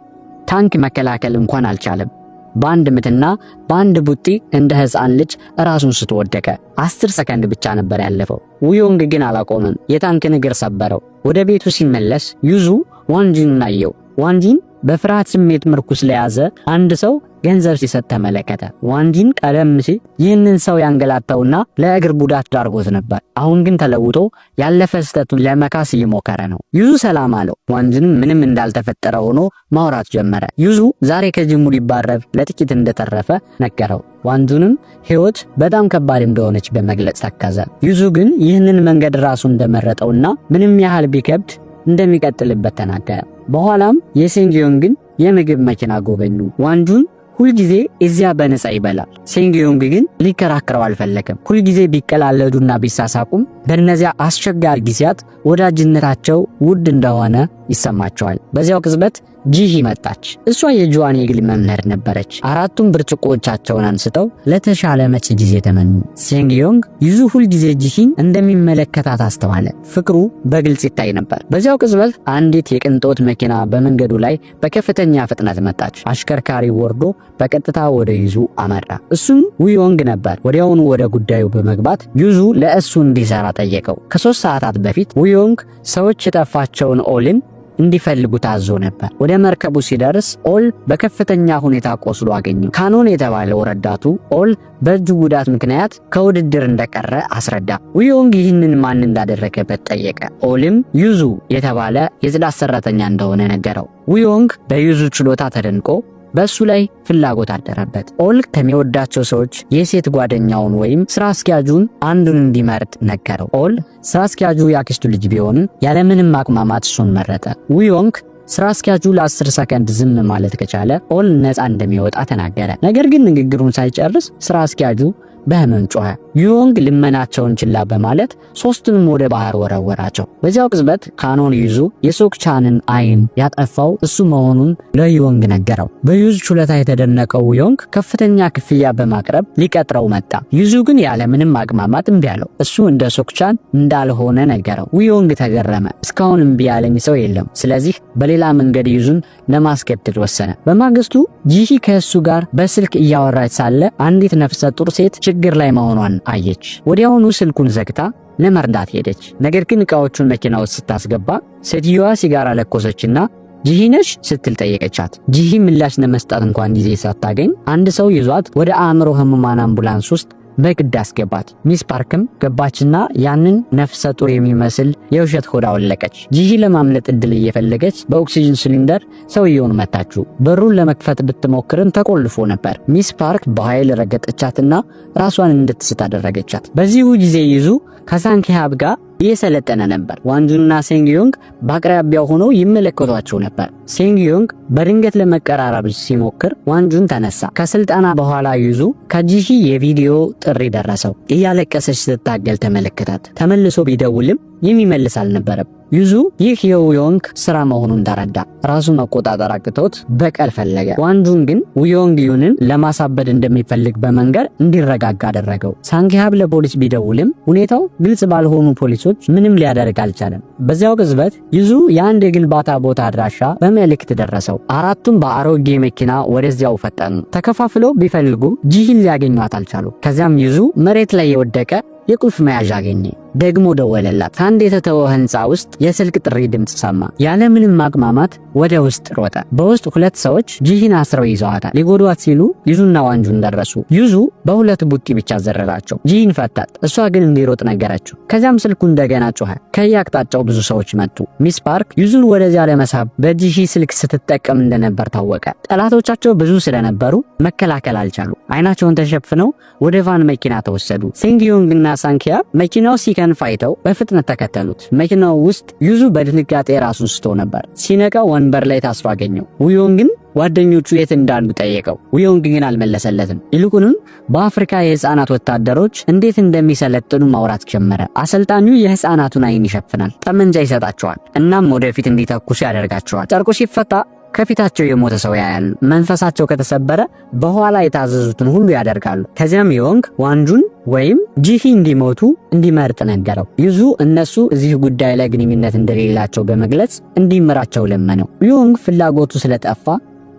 ታንክ መከላከል እንኳን አልቻለም። በአንድ ምትና በአንድ ቡጢ እንደ ሕፃን ልጅ ራሱን ስቶ ወደቀ። 10 ሰከንድ ብቻ ነበር ያለፈው። ውዮንግ ግን አላቆመም። የታንክን እግር ሰበረው። ወደ ቤቱ ሲመለስ ዩዙ ዋንጂን አየው። ዋንጂን በፍርሃት ስሜት ምርኩስ ለያዘ አንድ ሰው ገንዘብ ሲሰጥ ተመለከተ። ዋንጂን ቀደም ሲል ይህንን ሰው ያንገላታውና ለእግር ጉዳት ዳርጎት ነበር። አሁን ግን ተለውጦ ያለፈ ስህተቱን ለመካስ እየሞከረ ነው። ዩዙ ሰላም አለው። ዋንጂንም ምንም እንዳልተፈጠረ ሆኖ ማውራት ጀመረ። ዩዙ ዛሬ ከጅሙ ሊባረር ለጥቂት እንደተረፈ ነገረው። ዋንጁንም ሕይወት በጣም ከባድ እንደሆነች በመግለጽ ተከዘ። ዩዙ ግን ይህንን መንገድ ራሱ እንደመረጠውና ምንም ያህል ቢከብድ እንደሚቀጥልበት ተናገረ። በኋላም የሴንጊዮንግን የምግብ መኪና ጎበኙ። ዋንጁን ሁልጊዜ እዚያ በነፃ ይበላል። ሴንጊዮንግ ግን ሊከራከረው አልፈለገም። ሁልጊዜ ቢቀላለዱና ቢሳሳቁም በእነዚያ አስቸጋሪ ጊዜያት ወዳጅነታቸው ውድ እንደሆነ ይሰማቸዋል። በዚያው ቅጽበት ጂሂ መጣች። እሷ የጁዋን የግል መምህር ነበረች። አራቱም ብርጭቆዎቻቸውን አንስተው ለተሻለ መጪ ጊዜ ተመኙ። ሴንጊዮንግ ዩዙ ሁልጊዜ ጂሂን እንደሚመለከታት አስተዋለ። ፍቅሩ በግልጽ ይታይ ነበር። በዚያው ቅጽበት አንዲት የቅንጦት መኪና በመንገዱ ላይ በከፍተኛ ፍጥነት መጣች። አሽከርካሪው ወርዶ በቀጥታ ወደ ዩዙ አመራ። እሱም ውዮንግ ነበር። ወዲያውኑ ወደ ጉዳዩ በመግባት ዩዙ ለእሱ እንዲሰራ ጠየቀው። ከ3 ሰዓታት በፊት ውዮንግ ሰዎች የጠፋቸውን ኦልን እንዲፈልጉ ታዞ ነበር። ወደ መርከቡ ሲደርስ ኦል በከፍተኛ ሁኔታ ቆስሎ አገኘው። ካኖን የተባለው ረዳቱ ኦል በእጁ ጉዳት ምክንያት ከውድድር እንደቀረ አስረዳ። ውዮንግ ይህንን ማን እንዳደረገበት ጠየቀ። ኦልም ዩዙ የተባለ የጽዳት ሰራተኛ እንደሆነ ነገረው። ውዮንግ በዩዙ ችሎታ ተደንቆ በእሱ ላይ ፍላጎት አደረበት። ኦል ከሚወዳቸው ሰዎች የሴት ጓደኛውን ወይም ስራ አስኪያጁን አንዱን እንዲመርጥ ነገረው። ኦል ስራ አስኪያጁ የአክስቱ ልጅ ቢሆንም ያለምንም ማቅማማት እሱን መረጠ። ውዮንግ ስራ አስኪያጁ ለ10 ሰከንድ ዝም ማለት ከቻለ ኦል ነፃ እንደሚወጣ ተናገረ። ነገር ግን ንግግሩን ሳይጨርስ ስራ አስኪያጁ በህመም ጮኸ። ዩዮንግ ልመናቸውን ችላ በማለት ሶስቱንም ወደ ባህር ወረወራቸው። በዚያው ቅጽበት ካኖን ዩዙ የሶክቻንን አይን ያጠፋው እሱ መሆኑን ለዩዮንግ ነገረው። በዩዙ ችሎታ የተደነቀው ዩዮንግ ከፍተኛ ክፍያ በማቅረብ ሊቀጥረው መጣ። ዩዙ ግን ያለምንም ማቅማማት እምቢ አለው። እሱ እንደ ሶክቻን እንዳልሆነ ነገረው። ዩዮንግ ተገረመ። እስካሁን እምቢ ያለኝ ሰው የለም። ስለዚህ በሌላ መንገድ ዩዙን ለማስገደድ ወሰነ። በማግስቱ ጂሂ ከእሱ ጋር በስልክ እያወራች ሳለ አንዲት ነፍሰ ጡር ሴት ችግር ላይ መሆኗን አየች። ወዲያውኑ ስልኩን ዘግታ ለመርዳት ሄደች። ነገር ግን እቃዎቹን መኪና ውስጥ ስታስገባ ሴትዮዋ ሲጋራ ለኮሰችና ጂሂ ነሽ ስትል ጠየቀቻት። ጂሂ ምላሽ ለመስጠት እንኳን ጊዜ ሳታገኝ አንድ ሰው ይዟት ወደ አእምሮ ህሙማን አምቡላንስ ውስጥ በግድ አስገባት። ሚስ ፓርክም ገባችና ያንን ነፍሰ ጡር የሚመስል የውሸት ሆድ አወለቀች። ጂሂ ለማምለጥ እድል እየፈለገች በኦክሲጅን ሲሊንደር ሰውየውን መታችው። በሩን ለመክፈት ብትሞክርም ተቆልፎ ነበር። ሚስ ፓርክ በኃይል ረገጠቻትና ራሷን እንድትስት አደረገቻት። በዚሁ ጊዜ ይዙ ከሳንኪሃብ ጋር እየሰለጠነ ነበር። ዋንጁና ሴንግዮንግ በአቅራቢያው ሆነው ይመለከቷቸው ነበር። ሴንግዮንግ በድንገት ለመቀራረብ ሲሞክር ዋንጁን ተነሳ። ከስልጠና በኋላ ዩዙ ከጂሂ የቪዲዮ ጥሪ ደረሰው። እያለቀሰች ስትታገል ተመለከታት። ተመልሶ ቢደውልም የሚመልስ አልነበረም። ዩዙ ይህ የውዮንግ ስራ መሆኑን ተረዳ። ራሱን መቆጣጠር አቅቶት በቀል ፈለገ። ዋንጁን ግን ውዮንግ ዩንን ለማሳበድ እንደሚፈልግ በመንገር እንዲረጋጋ አደረገው። ሳንኪሃብ ለፖሊስ ቢደውልም ሁኔታው ግልጽ ባልሆኑ ፖሊሶች ምንም ሊያደርግ አልቻለም። በዚያው ቅጽበት ዩዙ የአንድ የግንባታ ቦታ አድራሻ በመልእክት ደረሰው። አራቱም በአሮጌ መኪና ወደዚያው ፈጠኑ። ተከፋፍለው ቢፈልጉም ጂሂን ሊያገኟት አልቻሉ። ከዚያም ዩዙ መሬት ላይ የወደቀ የቁልፍ መያዣ አገኘ። ደግሞ ደወለላት። ከአንድ የተተወ ህንፃ ውስጥ የስልክ ጥሪ ድምፅ ሰማ። ያለምንም ማቅማማት ወደ ውስጥ ሮጠ። በውስጥ ሁለት ሰዎች ጂሂን አስረው ይዘዋታል። ሊጎዷት ሲሉ ዩዙና ዋንጁን ደረሱ። ዩዙ በሁለት ቡጢ ብቻ ዘረራቸው። ጂሂን ፈታት። እሷ ግን እንዲሮጥ ነገረችው። ከዚያም ስልኩ እንደገና ጮኸ። ከየአቅጣጫው ብዙ ሰዎች መጡ። ሚስ ፓርክ ዩዙን ወደዚያ ለመሳብ በጂሂ ስልክ ስትጠቀም እንደነበር ታወቀ። ጠላቶቻቸው ብዙ ስለነበሩ መከላከል አልቻሉ። አይናቸውን ተሸፍነው ወደ ቫን መኪና ተወሰዱ። ሴንግዮንግ እና ሳንኪያ መኪናው ሲከንፍ አይተው በፍጥነት ተከተሉት። መኪናው ውስጥ ዩዙ በድንጋጤ ራሱን ስቶ ነበር። ሲነቃ ወንበር ላይ ታስሮ አገኘው። ውዮንግን ጓደኞቹ የት እንዳሉ ጠየቀው። ውዮንግ ግን አልመለሰለትም። ይልቁንም በአፍሪካ የህፃናት ወታደሮች እንዴት እንደሚሰለጥኑ ማውራት ጀመረ። አሰልጣኙ የህፃናቱን አይን ይሸፍናል፣ ጠመንጃ ይሰጣቸዋል፣ እናም ወደፊት እንዲተኩሱ ያደርጋቸዋል። ጨርቁ ሲፈታ ከፊታቸው የሞተ ሰው ያያሉ። መንፈሳቸው ከተሰበረ በኋላ የታዘዙትን ሁሉ ያደርጋሉ። ከዚያም ዮንግ ዋንጁን ወይም ጂሂ እንዲሞቱ እንዲመርጥ ነገረው። ዩዙ እነሱ እዚህ ጉዳይ ላይ ግንኙነት እንደሌላቸው በመግለጽ እንዲምራቸው ለመነው። ዮንግ ፍላጎቱ ስለጠፋ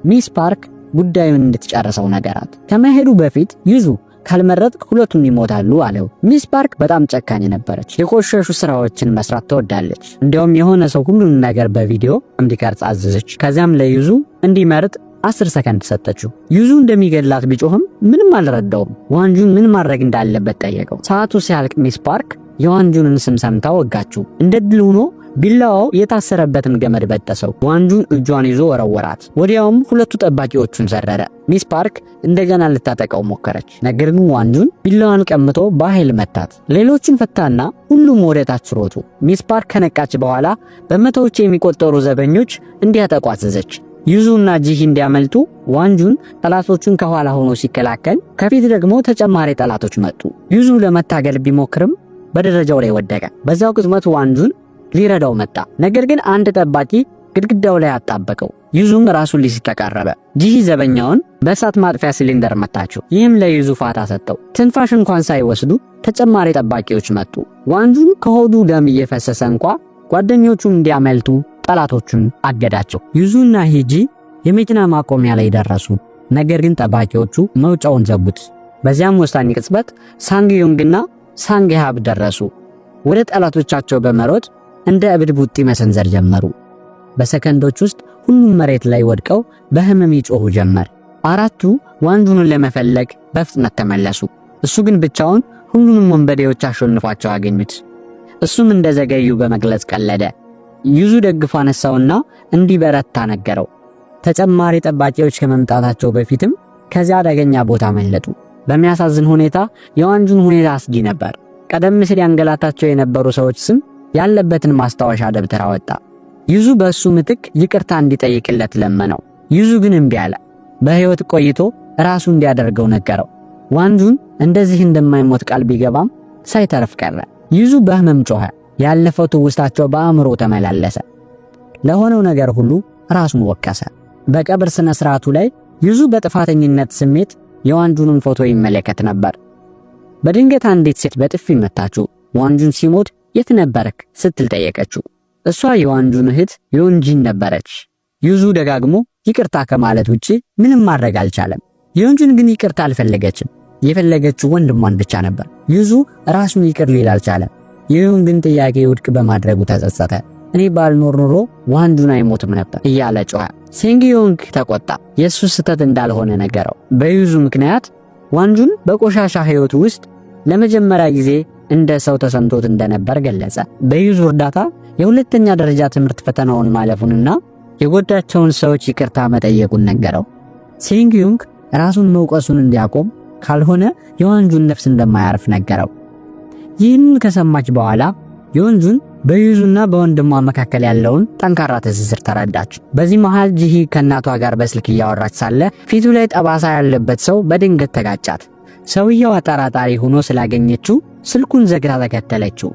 ሚስ ፓርክ ጉዳዩን እንድትጨርሰው ነገራት። ከመሄዱ በፊት ዩዙ ካልመረጥክ ሁለቱም ይሞታሉ አለው። ሚስ ፓርክ በጣም ጨካኝ ነበረች። የቆሸሹ ስራዎችን መስራት ትወዳለች። እንዲያውም የሆነ ሰው ሁሉንም ነገር በቪዲዮ እንዲቀርጽ አዘዘች። ከዚያም ለዩዙ እንዲመርጥ 10 ሰከንድ ሰጠችው። ዩዙ እንደሚገድላት ቢጮህም ምንም አልረዳውም። ዋንጁን ምን ማድረግ እንዳለበት ጠየቀው። ሰዓቱ ሲያልቅ ሚስ ፓርክ የዋንጁንን ስም ሰምታ ወጋችው። እንደ ድል ሆኖ ቢላዋው የታሰረበትን ገመድ በጠሰው። ዋንጁን እጇን ይዞ ወረወራት። ወዲያውም ሁለቱ ጠባቂዎቹን ዘረረ። ሚስ ፓርክ እንደገና ልታጠቃው ሞከረች። ነገር ግን ዋንጁን ቢላዋን ቀምቶ በኃይል መታት። ሌሎቹን ፈታና ሁሉም ወደ ታች ሮጡ። ሚስ ፓርክ ከነቃች በኋላ በመቶዎች የሚቆጠሩ ዘበኞች እንዲያጠቁ አዘዘች። ዩዙና ጂሂ እንዲያመልጡ ዋንጁን ጠላቶቹን ከኋላ ሆኖ ሲከላከል፣ ከፊት ደግሞ ተጨማሪ ጠላቶች መጡ። ዩዙ ለመታገል ቢሞክርም በደረጃው ላይ ወደቀ። በዛው ቅጽበት ዋንጁን ሊረዳው መጣ። ነገር ግን አንድ ጠባቂ ግድግዳው ላይ አጣበቀው። ዩዙም ራሱን ሊስት ተቃረበ። ጂሂ ዘበኛውን በእሳት ማጥፊያ ሲሊንደር መታችው። ይህም ለዩዙ ፋታ ሰጠው። ትንፋሽ እንኳን ሳይወስዱ ተጨማሪ ጠባቂዎች መጡ። ዋንጁን ከሆዱ ደም እየፈሰሰ እንኳ ጓደኞቹ እንዲያመልጡ ጠላቶቹን አገዳቸው። ዩዙና ሂጂ የመኪና ማቆሚያ ላይ ደረሱ። ነገር ግን ጠባቂዎቹ መውጫውን ዘጉት። በዚያም ወሳኝ ቅጽበት ሳንግዮንግና ሳንግሃብ ደረሱ። ወደ ጠላቶቻቸው በመሮጥ እንደ እብድ ቡጢ መሰንዘር ጀመሩ። በሰከንዶች ውስጥ ሁሉም መሬት ላይ ወድቀው በህመም ይጮሁ ጀመር። አራቱ ዋንጁንን ለመፈለግ በፍጥነት ተመለሱ። እሱ ግን ብቻውን ሁሉንም ወንበዴዎች አሸንፏቸው አገኙት። እሱም እንደዘገዩ በመግለጽ ቀለደ። ዩዙ ደግፎ አነሳውና እንዲበረታ ነገረው። ተጨማሪ ጠባቂዎች ከመምጣታቸው በፊትም ከዚያ አደገኛ ቦታ መለጡ። በሚያሳዝን ሁኔታ የዋንጁን ሁኔታ አስጊ ነበር። ቀደም ሲል ያንገላታቸው የነበሩ ሰዎች ስም ያለበትን ማስታወሻ ደብተር አወጣ። ዩዙ በእሱ ምትክ ይቅርታ እንዲጠይቅለት ለመነው። ዩዙ ግን እምቢ አለ። በሕይወት ቆይቶ ራሱ እንዲያደርገው ነገረው። ዋንጁን እንደዚህ እንደማይሞት ቃል ቢገባም ሳይተርፍ ቀረ። ዩዙ በህመም ጮኸ። ያለፈው ትውስታቸው በአእምሮ ተመላለሰ። ለሆነው ነገር ሁሉ ራሱን ወቀሰ። በቀብር ስነ ስርዓቱ ላይ ዩዙ በጥፋተኝነት ስሜት የዋንጁንን ፎቶ ይመለከት ነበር። በድንገት አንዲት ሴት በጥፊ መታችው። ዋንጁን ሲሞት የት ነበርክ ስትል ጠየቀችው። እሷ የዋንጁን እህት ዮንጂን ነበረች። ዩዙ ደጋግሞ ይቅርታ ከማለት ውጪ ምንም ማድረግ አልቻለም። ዮንጂን ግን ይቅርታ አልፈለገችም። የፈለገችው ወንድሟን ብቻ ነበር። ዩዙ ራሱን ይቅር ሊል አልቻለም። የዮንግን ጥያቄ ውድቅ በማድረጉ ተጸጸተ። እኔ ባልኖር ኖሮ ዋንጁን አይሞትም ነበር እያለ ጮኸ። ሴንግዮንግ ተቆጣ። የእሱ ስህተት እንዳልሆነ ነገረው። በዩዙ ምክንያት ዋንጁን በቆሻሻ ህይወቱ ውስጥ ለመጀመሪያ ጊዜ እንደ ሰው ተሰምቶት እንደነበር ገለጸ። በዩዙ እርዳታ የሁለተኛ ደረጃ ትምህርት ፈተናውን ማለፉንና የጎዳቸውን ሰዎች ይቅርታ መጠየቁን ነገረው። ሴንግዩንግ ራሱን መውቀሱን እንዲያቆም ካልሆነ የዋንጁን ነፍስ እንደማያርፍ ነገረው። ይህንን ከሰማች በኋላ የወንጁን በዩዙና በወንድሟ መካከል ያለውን ጠንካራ ትስስር ተረዳች። በዚህ መሃል ጂሂ ከእናቷ ጋር በስልክ እያወራች ሳለ ፊቱ ላይ ጠባሳ ያለበት ሰው በድንገት ተጋጫት። ሰውየው አጠራጣሪ ሆኖ ስላገኘችው ስልኩን ዘግታ ተከተለችው።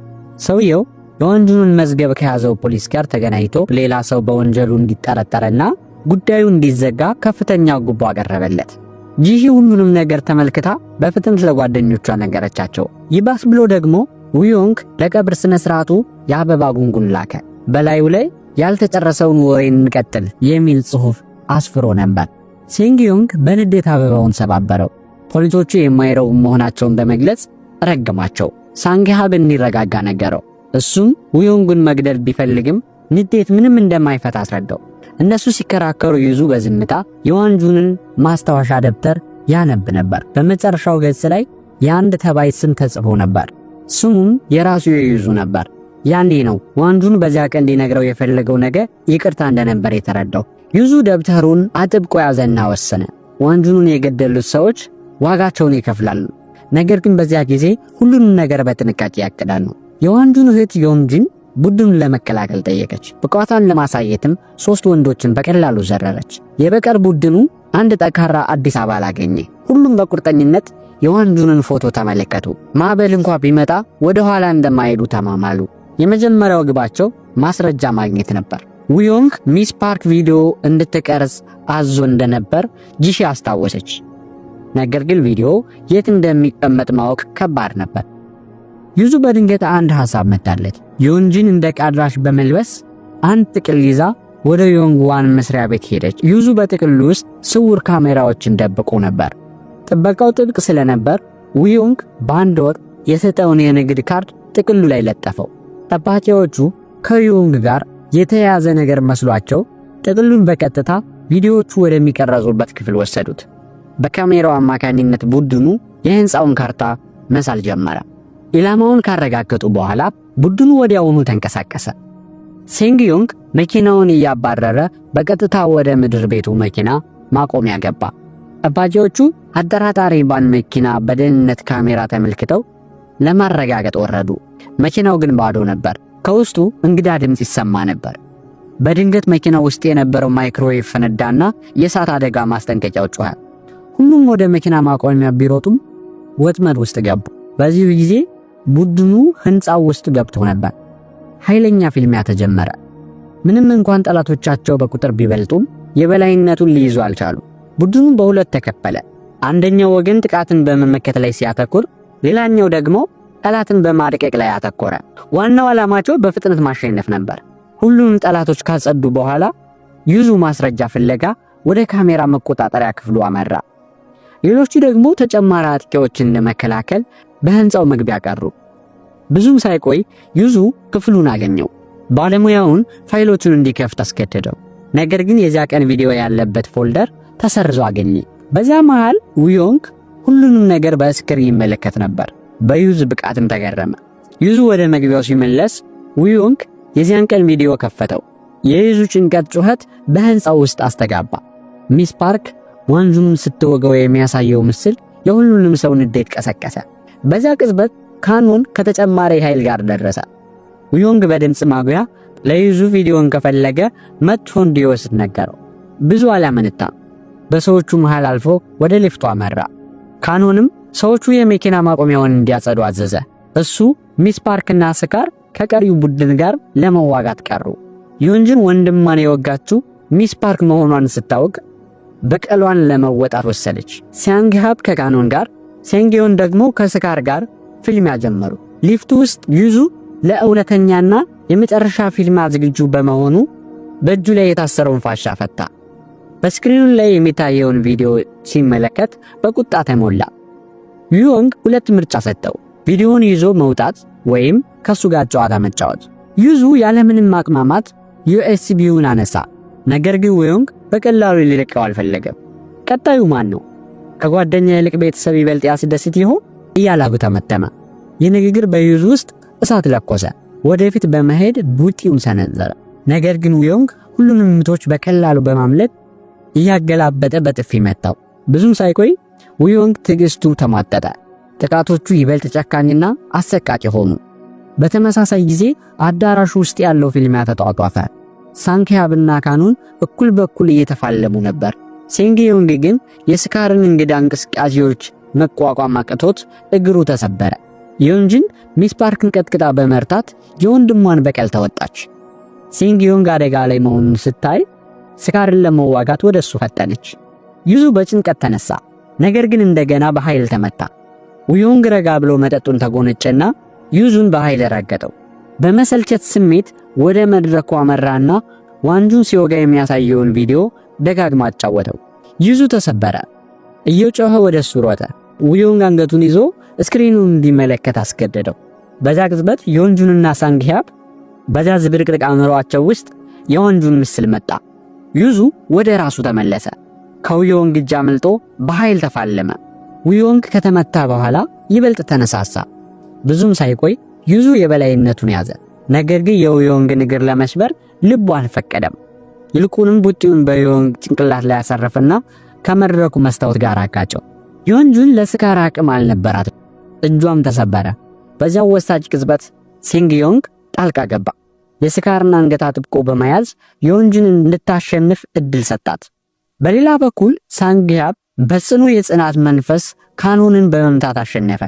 ሰውየው የወንጁን መዝገብ ከያዘው ፖሊስ ጋር ተገናኝቶ ሌላ ሰው በወንጀሉ እንዲጠረጠርና ጉዳዩ እንዲዘጋ ከፍተኛ ጉቦ አቀረበለት። ጂሂ ሁሉንም ነገር ተመልክታ በፍጥነት ለጓደኞቿ ነገረቻቸው። ይባስ ብሎ ደግሞ ውዮንግ ለቀብር ስነ ስርዓቱ የአበባ ጉንጉን ላከ። በላዩ ላይ ያልተጨረሰውን ወሬ እንቀጥል የሚል ጽሑፍ አስፍሮ ነበር። ሴንግዮንግ በንዴት አበባውን ሰባበረው። ፖሊሶቹ የማይረቡ መሆናቸውን በመግለጽ ረገማቸው። ሳንግሃብ እንዲረጋጋ ነገረው። እሱም ውዮንግን መግደል ቢፈልግም ንዴት ምንም እንደማይፈታ አስረዳው። እነሱ ሲከራከሩ ዩዙ በዝምታ የዋንጁንን ማስታወሻ ደብተር ያነብ ነበር። በመጨረሻው ገጽ ላይ የአንድ ተባይ ስም ተጽፎ ነበር። ስሙም የራሱ የዩዙ ነበር። ያኔ ነው ዋንጁን በዚያ ቀን ሊነግረው የፈለገው ነገር ይቅርታ እንደነበር የተረዳው። ዩዙ ደብተሩን አጥብቆ ያዘና ወሰነ። ዋንጁንን የገደሉት ሰዎች ዋጋቸውን ይከፍላሉ። ነገር ግን በዚያ ጊዜ ሁሉንም ነገር በጥንቃቄ ያቅዳሉ። የዋንጁን እህት ዮንጂን ቡድኑን ለመቀላቀል ጠየቀች። ብቃቷን ለማሳየትም ሶስት ወንዶችን በቀላሉ ዘረረች። የበቀል ቡድኑ አንድ ጠንካራ አዲስ አባል አገኘ። ሁሉም በቁርጠኝነት የዋንጁንን ፎቶ ተመለከቱ። ማዕበል እንኳ ቢመጣ ወደ ኋላ እንደማይሄዱ ተማማሉ። የመጀመሪያው ግባቸው ማስረጃ ማግኘት ነበር። ውዮንግ ሚስ ፓርክ ቪዲዮ እንድትቀርጽ አዞ እንደነበር ጂሺ አስታወሰች። ነገር ግን ቪዲዮ የት እንደሚቀመጥ ማወቅ ከባድ ነበር። ዩዙ በድንገት አንድ ሐሳብ መጣለት። ዮንጂን እንደ ቃድራሽ በመልበስ አንድ ጥቅል ይዛ ወደ ዮንግዋን መስሪያ ቤት ሄደች። ዩዙ በጥቅሉ ውስጥ ስውር ካሜራዎችን ደብቆ ነበር። ጥበቃው ጥብቅ ስለነበር ዊዮንግ በአንድ ወቅት የሰጠውን የንግድ ካርድ ጥቅሉ ላይ ለጠፈው። ጠባቂዎቹ ከዩንግ ጋር የተያያዘ ነገር መስሏቸው ጥቅሉን በቀጥታ ቪዲዮዎቹ ወደሚቀረጹበት ክፍል ወሰዱት። በካሜራው አማካኝነት ቡድኑ የህንፃውን ካርታ መሳል ጀመረ። ኢላማውን ካረጋገጡ በኋላ ቡድኑ ወዲያውኑ ተንቀሳቀሰ። ሴንግዮንግ መኪናውን እያባረረ በቀጥታ ወደ ምድር ቤቱ መኪና ማቆሚያ ገባ። ጠባቂዎቹ አጠራጣሪ van መኪና በደህንነት ካሜራ ተመልክተው ለማረጋገጥ ወረዱ። መኪናው ግን ባዶ ነበር። ከውስጡ እንግዳ ድምፅ ይሰማ ነበር። በድንገት መኪናው ውስጥ የነበረው ማይክሮዌቭ ፈነዳና የእሳት አደጋ ማስጠንቀቂያው ጮኸ። ሁሉም ወደ መኪና ማቆሚያ ቢሮጡም ወጥመድ ውስጥ ገቡ። በዚሁ ጊዜ ቡድኑ ህንፃው ውስጥ ገብቶ ነበር። ኃይለኛ ፍልሚያ ተጀመረ። ምንም እንኳን ጠላቶቻቸው በቁጥር ቢበልጡም የበላይነቱን ሊይዙ አልቻሉ። ቡድኑ በሁለት ተከፈለ። አንደኛው ወገን ጥቃትን በመመከት ላይ ሲያተኩር፣ ሌላኛው ደግሞ ጠላትን በማድቀቅ ላይ አተኮረ። ዋናው ዓላማቸው በፍጥነት ማሸነፍ ነበር። ሁሉንም ጠላቶች ካጸዱ በኋላ ዩዙ ማስረጃ ፍለጋ ወደ ካሜራ መቆጣጠሪያ ክፍሉ አመራ። ሌሎቹ ደግሞ ተጨማሪ አጥቂዎችን ለመከላከል በህንፃው መግቢያ ቀሩ። ብዙም ሳይቆይ ዩዙ ክፍሉን አገኘው። ባለሙያውን ፋይሎቹን እንዲከፍት አስገደደው። ነገር ግን የዚያ ቀን ቪዲዮ ያለበት folder ተሰርዞ አገኘ። በዚያ መሃል ውዮንግ ሁሉንም ነገር በ screen ይመለከት ነበር። በዩዙ ብቃትም ተገረመ። ዩዙ ወደ መግቢያው ሲመለስ ውዮንግ የዚያን ቀን ቪዲዮ ከፈተው። የዩዙ ጭንቀት ጩኸት በህንፃው ውስጥ አስተጋባ። ሚስ ፓርክ ወንዙን ስትወገው የሚያሳየው ምስል የሁሉንም ሰው ንዴት ቀሰቀሰ። በዚያ ቅጽበት ካኖን ከተጨማሪ ኃይል ጋር ደረሰ። ውዮንግ በድምፅ ማጉያ ለዩዙ ቪዲዮን ከፈለገ መጥቶ እንዲወስድ ነገረው። ብዙ አላመነታም። በሰዎቹ መሃል አልፎ ወደ ሊፍቱ አመራ። ካኖንም ሰዎቹ የመኪና ማቆሚያውን እንዲያጸዱ አዘዘ። እሱ ሚስ ፓርክና ስካር ከቀሪው ቡድን ጋር ለመዋጋት ቀሩ። ዩንጅን ወንድሟን የወጋችው ሚስ ፓርክ መሆኗን ስታውቅ በቀሏን ለመወጣት ወሰነች። ሲያንግሃብ ከካኖን ጋር፣ ሴንጊዮን ደግሞ ከስካር ጋር ፍልሚያ ጀመሩ። ሊፍቱ ውስጥ ዩዙ ለእውነተኛና የመጨረሻ ፍልሚያ ዝግጁ በመሆኑ በእጁ ላይ የታሰረውን ፋሻ ፈታ። በ screen ኑ ላይ የሚታየውን ቪዲዮ ሲመለከት በቁጣ ተሞላ። ዩዮንግ ሁለት ምርጫ ሰጠው፣ ቪዲዮውን ይዞ መውጣት ወይም ከሱ ጋር ጨዋታ መጫወት። ዩዙ ያለምንም ማቅማማት USB ውን አነሳ። ነገር ግን ዩዮንግ በቀላሉ ሊለቀው አልፈለገም። ቀጣዩ ማን ነው? ከጓደኛ ይልቅ ቤተሰብ ይበልጥ ያስደስት ይሆን እያለ ተመተመ። ይህ ንግግር በዩዙ ውስጥ እሳት ለኮሰ። ወደፊት በመሄድ ቡጢውን ሰነዘረ። ነገር ግን ዩዮንግ ሁሉንም ምቶች በቀላሉ በማምለጥ እያገላበጠ በጥፊ መታው። ብዙም ሳይቆይ ውዮንግ ትዕግስቱ ተሟጠጠ። ጥቃቶቹ ይበልጥ ጨካኝና አሰቃቂ ሆኑ። በተመሳሳይ ጊዜ አዳራሹ ውስጥ ያለው ፍልሚያ ተጧጧፈ። ሳንኪያብና ካኑን እኩል በኩል እየተፋለሙ ነበር። ሴንጊዮንግ ግን የስካርን እንግዳ እንቅስቃሴዎች መቋቋም አቅቶት እግሩ ተሰበረ። ዮንጅን ሚስ ፓርክን ቀጥቅጣ በመርታት የወንድሟን በቀል ተወጣች። ሴንጊዮንግ አደጋ ላይ መሆኑን ስታይ ስካርን ለመዋጋት ወደ እሱ ፈጠነች። ዩዙ በጭንቀት ተነሳ፣ ነገር ግን እንደገና በኃይል ተመታ። ውዮንግ ረጋ ብሎ መጠጡን ተጎነጨና ዩዙን በኃይል ረገጠው። በመሰልቸት ስሜት ወደ መድረኩ አመራና ዋንጁን ሲወጋ የሚያሳየውን ቪዲዮ ደጋግማ አጫወተው። ዩዙ ተሰበረ። እየጮኸ ወደ እሱ ሮጠ። ውዮንግ አንገቱን ይዞ Screen ኑን እንዲመለከት አስገደደው። በዛ ቅጽበት የወንጁንና ሳንግሂያፕ በዛ ዝብርቅርቅ አእምሯቸው ውስጥ የወንጁን ምስል መጣ። ዩዙ ወደ ራሱ ተመለሰ። ከውዮንግ እጅ አምልጦ በኃይል ተፋለመ። ውዮንግ ከተመታ በኋላ ይበልጥ ተነሳሳ። ብዙም ሳይቆይ ዩዙ የበላይነቱን ያዘ። ነገር ግን የውዮንግን እግር ለመስበር ልቡ አልፈቀደም። ይልቁንም ቡጢውን በዩዮንግ ጭንቅላት ላይ ያሳረፈና ከመድረኩ መስታወት ጋር አጋጨው። ዮንጁን ለስካር አቅም አልነበራትም፣ እጇም ተሰበረ። በዚያው ወሳኝ ቅጽበት ሴንግዮንግ ጣልቃ ገባ። የስካርን አንገት አጥብቆ በመያዝ ዮንጁን እንድታሸንፍ እድል ሰጣት። በሌላ በኩል ሳንግያብ በጽኑ የጽናት መንፈስ ካኖንን በመምታት አሸነፈ።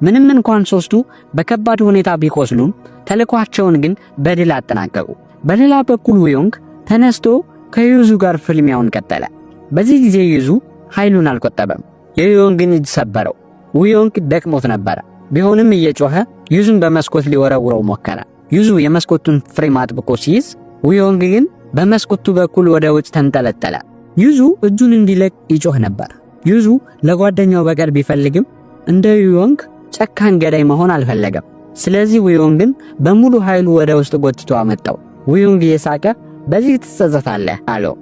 ምንም እንኳን ሶስቱ በከባድ ሁኔታ ቢቆስሉም ተልዕኳቸውን ግን በድል አጠናቀቁ። በሌላ በኩል ውዮንግ ተነስቶ ከዩዙ ጋር ፍልሚያውን ቀጠለ። በዚህ ጊዜ ዩዙ ኃይሉን አልቆጠበም። የዩዮንግን እጅ ሰበረው። ውዮንግ ደክሞት ነበረ። ቢሆንም እየጮኸ ዩዙን በመስኮት ሊወረውረው ሞከረ። ዩዙ የመስኮቱን frame አጥብቆ ሲይዝ፣ ውዮንግ ግን በመስኮቱ በኩል ወደ ውጭ ተንጠለጠለ። ዩዙ እጁን እንዲለቅ ይጮህ ነበር። ዩዙ ለጓደኛው በቀል ቢፈልግም እንደ ዩዮንግ ጨካኝ ገዳይ መሆን አልፈለገም። ስለዚህ ውዮንግን በሙሉ ኃይሉ ወደ ውስጥ ጎትቶ አመጣው። ውዮንግ እየሳቀ በዚህ ትጸጸታለህ አለው።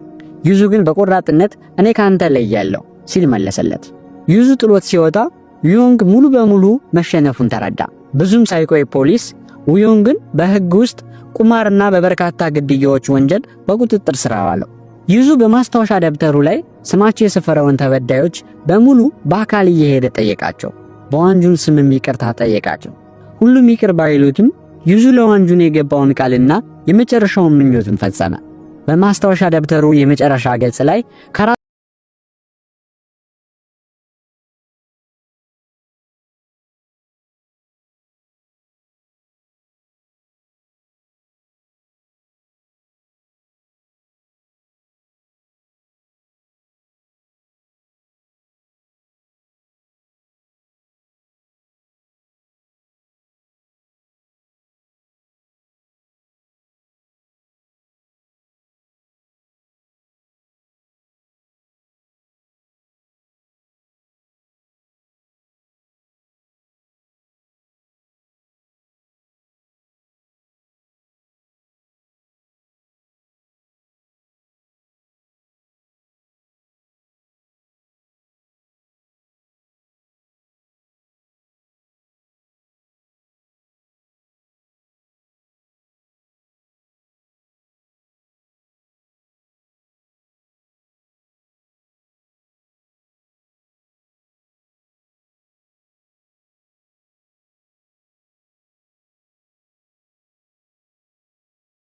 ዩዙ ግን በቆራጥነት እኔ ካንተ እለያለሁ ሲል መለሰለት። ዩዙ ጥሎት ሲወጣ ዩዮንግ ሙሉ በሙሉ መሸነፉን ተረዳ። ብዙም ሳይቆይ ፖሊስ ውዮንግን በሕግ ውስጥ ቁማርና በበርካታ ግድያዎች ወንጀል በቁጥጥር ስር አዋለው። ዩዙ በማስታወሻ ደብተሩ ላይ ስማቸው የሰፈረውን ተበዳዮች በሙሉ በአካል እየሄደ ጠየቃቸው። በዋንጁን ስምም ይቅርታ ጠየቃቸው። ሁሉም ይቅር ባይሉትም ዩዙ ለዋንጁን የገባውን ቃልና የመጨረሻውን ምኞቱን ፈጸመ። በማስታወሻ ደብተሩ የመጨረሻ ገጽ ላይ ከራ